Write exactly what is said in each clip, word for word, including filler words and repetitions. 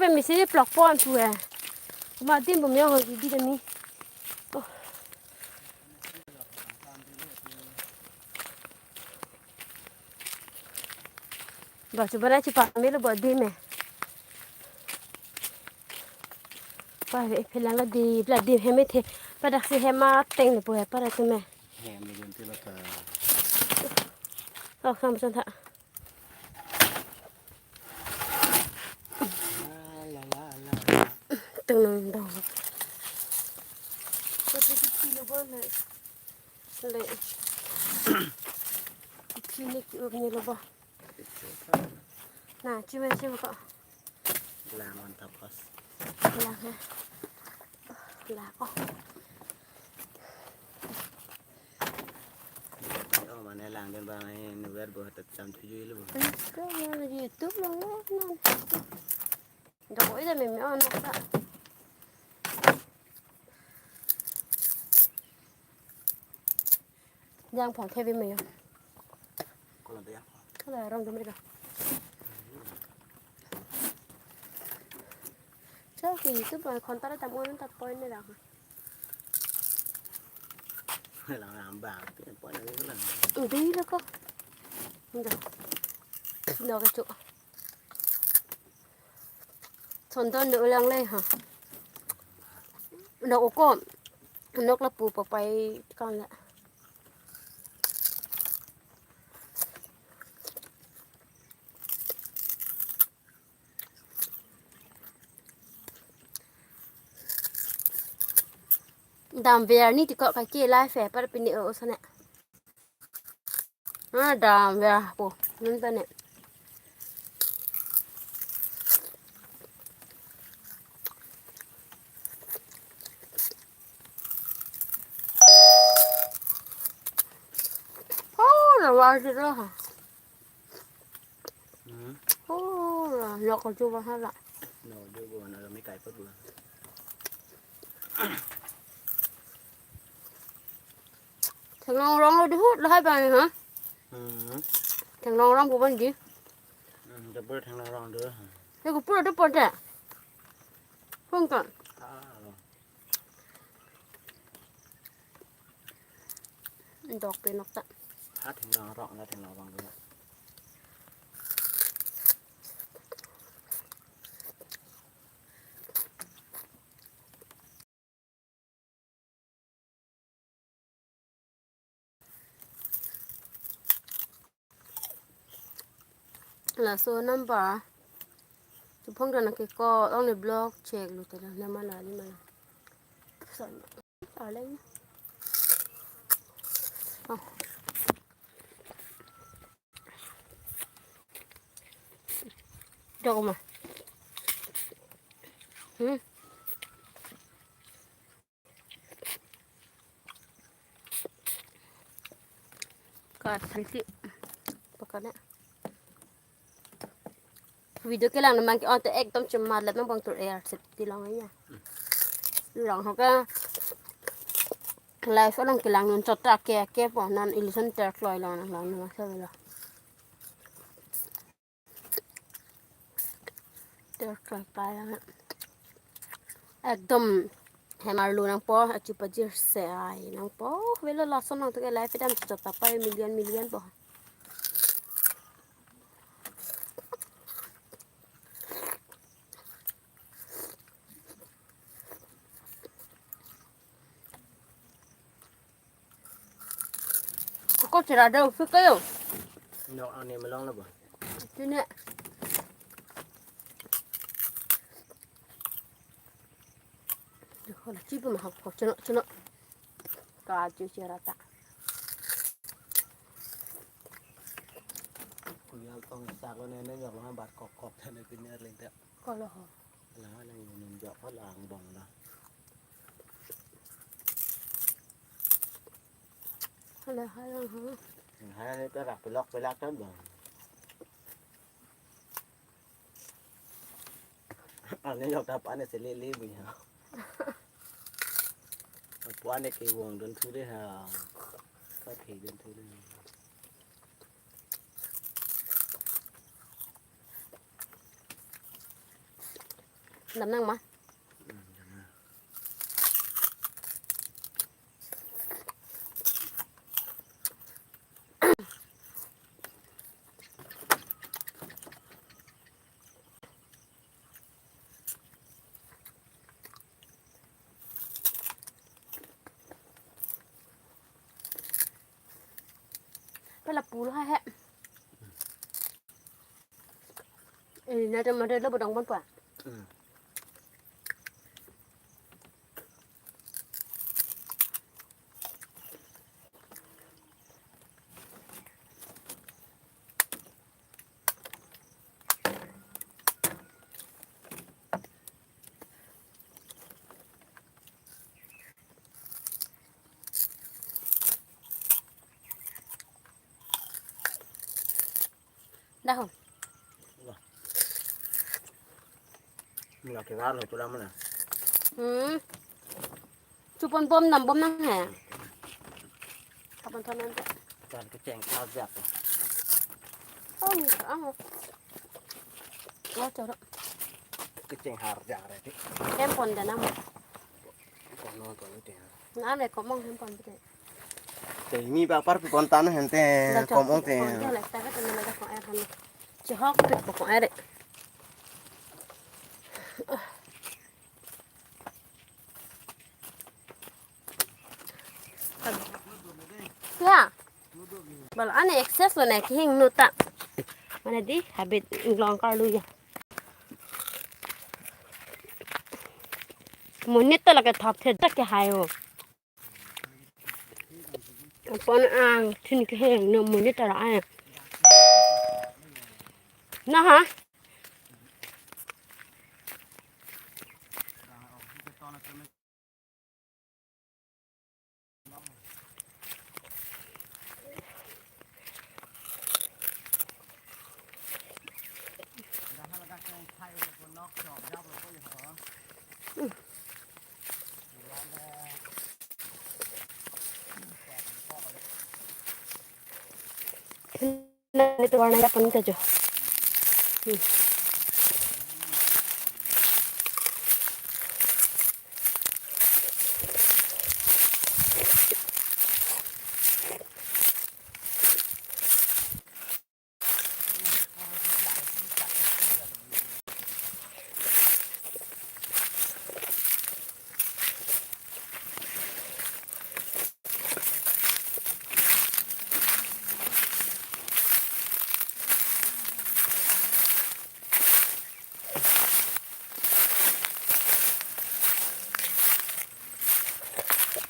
Pe misi plok pon pu eh. Kuma adim bom yong ho di di mi. Oh. Ba chu bana chu pa melo bo adim eh. Pa ve phelang la di la di hem ethe. Padak si hem ateng le pu eh para chu me. Hem le gun ti la ta. Oh, sam son tha. Tung nang dong. Ko te ki lo bo le. Le. Ki ne ki up ne lo bo. Na, chime chime ko. Lang on tapos. Lang he. Lang ko. Oh, mane lang den bang ai nuwer bo ta cham thuju ilu bo. Ko na YouTube lo na. Dok oi da me me on ta. Jang phong khe bi me yo. Ko la dia. Ko la rong dum ri ka. Chau ki tu ba khon ta ra tam on ta point ne ra. Lang lang ba, point ne lang. Di lo ko. Ndo. Ndo ka chu. Thon thon do lang le ha. Nok ko. Nok lapu papai kan la. Dam ver ni ti ko ka ke life eh par pini o sana. Ah, dam ver po. Nun ta ne. Oh, la var ti ra ha. Hmm. Oh, la, la ko ju ba ha la. No, ju bo na mi kai pot bo. Theklong rong lo dihut lahai bang ha. Hmm. Theklong rong bu ban di. Hmm, jabur theklong rong dihut. He ko pura do pon ta. Hung ta. Ah, lo. Dok pe nok ta. Ha theklong rong la theklong rong dihut. Laso number. Chuphong dan ke ko only block check lo ta na mana ni mana. Son. Aleng. Oh. Dok ma. Hmm. Kat sisi. Pakana. Video kelang namang ke on te ekdom chemat lap nang bang tur air sip ti long ya. Long ho ka live along kelang nun chot ta ke ke po non ilison ter kloi long nang long nang sa lo. Ter kloi pa long. Ekdom hem arlo nangpo, achi pajir se ai nangpo. Velo lason nang tu ke live dam chot ta pa million million po. Ko chira do, fikayo. No, ani melong lo ba. Sini. Hola, chipu ma hok, hok, chino, chino. Ka chu chira ta. Kuyal tong sak lo ne ne jok lo bat kok kok ne piner ling ta. Ko lo ho. La la yun jok ko lang bong la. Hala hala ha. Hala ne ta rak pelok pelak ta bong. Ane jok ta pa ne sele le bu ya. Pa ne ke wong don thu de ha. Ka the don thu de. Dam nang ma? Pala pulo ha he. Eh, na tomato lo bodong pon pa. Hmm. Dah ho. Wah. Mula kelar lo tulang mana? Hmm. Chupon bom nam bom nang he. Kapan thon nang. Kan kecheng khar jak. Oh, ang. Oh, choro. Kecheng har jak re ti. Hem pon da nam. Kono kono ti. Na le komong hem pon te. Te mi ba par pi kontan hente. Da chok komong te. Pon te le ta ka te na da ko er han. Chehok pe ko ko er. Ya. Bal an excess lo na kihing nuta. Mana di habit inglong karlu ya. Monit ta lake thap the dak ke hai ho. Apon ang thin kihing no monit ta ra ai. Na ha. Nang itu warnanya apa nih, Jo? Hmm.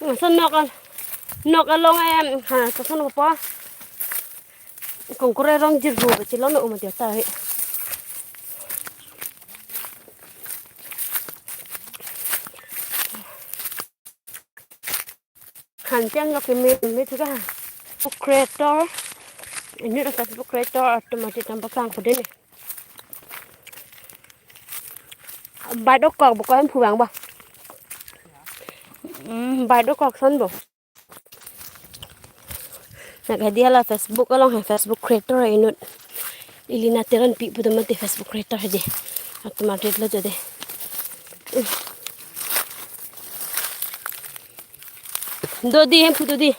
Lason nok al-, nok along em, ha, lason kopo. Kongkore rong jirbo, bechilon no umat ya tahe. Hantiang lo keme, me thika. Creator. Ini rasa Facebook creator automatic tambah sang pede ni. Bai dokok bo ko em phu vang ba. Hmm, bai dokok son bo. Nak hadi hala Facebook along ha Facebook creator inut. Ilina Teronpi pu do mate Facebook creator hadi. Automatic lo jode. Dodi hem phu dodi.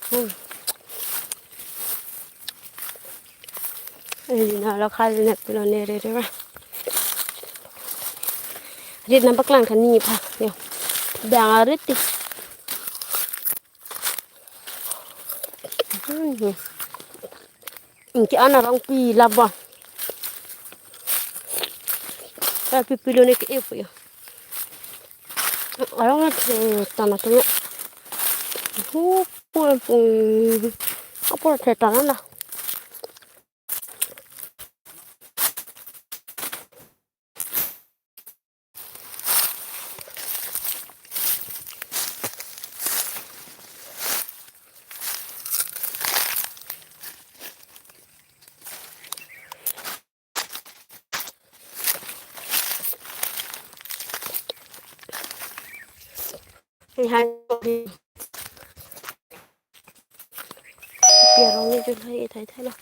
Hmm. Ilina lo khal ne pulo ne re re ba. Rit nang paklang kan ni pha. Yo. Bang arit ti. Hmm. Inki ana rong pi laba. Ka pi pilo ne ke e pu yo. Arong na tana tu. Hu pu pu. Apor the tana na. Hai hai. Pi arong ni jul hai thai thai lo.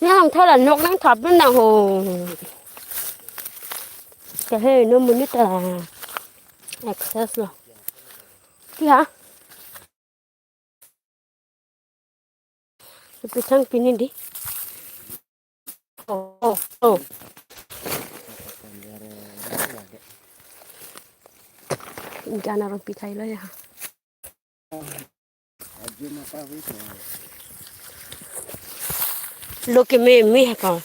Nang thola nok nangthap dun nang ho. Kahe no monit ta access lo. Ti ha? Pi thang pini dei. Oh, oh, oh. Ingkan arong pi thai lo ya. Lo kememe ha ko.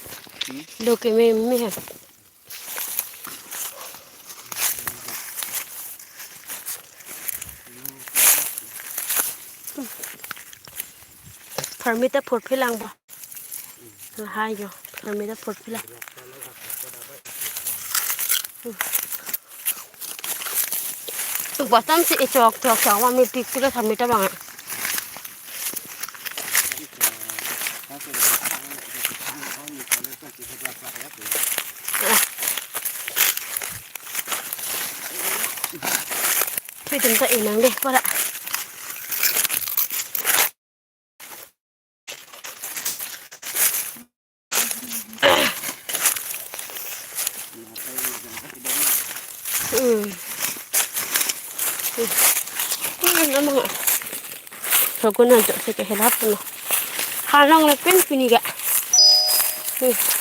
Lo kememe ha. Pharmita phurphi lang ba. Lahai jo, pharmita phurphi lang. Tuk bostan si ichok chok chok ma mi tik tik pharmita bang. Phi tum ta inang dei para. Hmm. Hmm, nama. Sogo na jo se ke helap no. Halang le pen pini ga. Hmm.